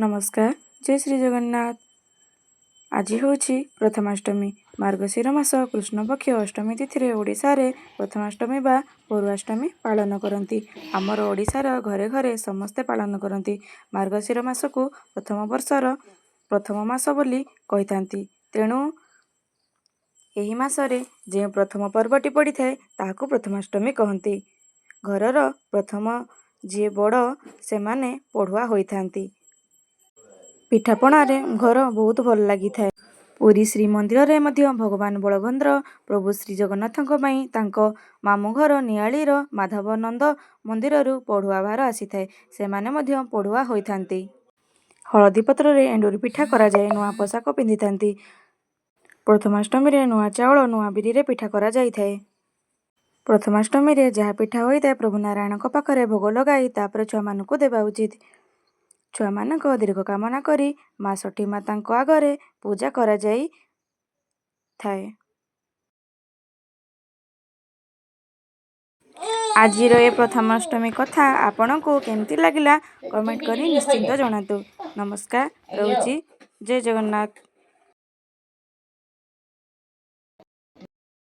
ନମସ୍କାର, ଜୟ ଶ୍ରୀ ଜଗନ୍ନାଥ। ଆଜି ହେଉଛି ପ୍ରଥମାଷ୍ଟମୀ। ମାର୍ଗଶିର ମାସ କୃଷ୍ଣପକ୍ଷ ଅଷ୍ଟମୀ ତିଥିରେ ଓଡ଼ିଶାରେ ପ୍ରଥମାଷ୍ଟମୀ ବା ପରୁଆଷ୍ଟମୀ ପାଳନ କରନ୍ତି। ଆମର ଓଡ଼ିଶାର ଘରେ ଘରେ ସମସ୍ତେ ପାଳନ କରନ୍ତି। ମାର୍ଗଶିର ମାସକୁ ପ୍ରଥମ ବର୍ଷର ପ୍ରଥମ ମାସ ବୋଲି କହିଥାନ୍ତି। ତେଣୁ ଏହି ମାସରେ ଯେଉଁ ପ୍ରଥମ ପର୍ବଟି ପଡ଼ିଥାଏ, ତାହାକୁ ପ୍ରଥମାଷ୍ଟମୀ କହନ୍ତି। ଘରର ପ୍ରଥମ ଯିଏ ବଡ଼, ସେମାନେ ପଢ଼ୁଆ ହୋଇଥାନ୍ତି। ପିଠାପଣାରେ ଘର ବହୁତ ଭଲ ଲାଗିଥାଏ। ପୁରୀ ଶ୍ରୀମନ୍ଦିରରେ ମଧ୍ୟ ଭଗବାନ ବଳଭଦ୍ର ପ୍ରଭୁ ଶ୍ରୀ ଜଗନ୍ନାଥଙ୍କ ପାଇଁ ତାଙ୍କ ମାମୁଁ ଘର ନିଆଳିର ମାଧବ ନନ୍ଦ ମନ୍ଦିରରୁ ପଢ଼ୁଆ ଭାର ଆସିଥାଏ। ସେମାନେ ମଧ୍ୟ ପଢ଼ୁଆ ହୋଇଥାନ୍ତି। ହଳଦୀ ପତ୍ରରେ ଏଣ୍ଡୁରି ପିଠା କରାଯାଏ। ନୂଆ ପୋଷାକ ପିନ୍ଧିଥାନ୍ତି। ପ୍ରଥମାଷ୍ଟମୀରେ ନୂଆ ଚାଉଳ, ନୂଆ ବିରିରେ ପିଠା କରାଯାଇଥାଏ। ପ୍ରଥମାଷ୍ଟମୀରେ ଯାହା ପିଠା ହୋଇଥାଏ, ପ୍ରଭୁ ନାରାୟଣଙ୍କ ପାଖରେ ଭୋଗ ଲଗାଇ ତାପରେ ଛୁଆମାନଙ୍କୁ ଦେବା ଉଚିତ। ଛୁଆମାନଙ୍କ ଦୀର୍ଘ କାମନା କରି ମା ଷଠୀ ମାତାଙ୍କ ଆଗରେ ପୂଜା କରାଯାଇଥାଏ। ଆଜିର ଏ ପ୍ରଥମାଷ୍ଟମୀ କଥା ଆପଣଙ୍କୁ କେମିତି ଲାଗିଲା, କମେଣ୍ଟ କରି ନିଶ୍ଚିତ ଜଣାନ୍ତୁ। ନମସ୍କାର, ରହୁଛି, ଜୟ ଜଗନ୍ନାଥ।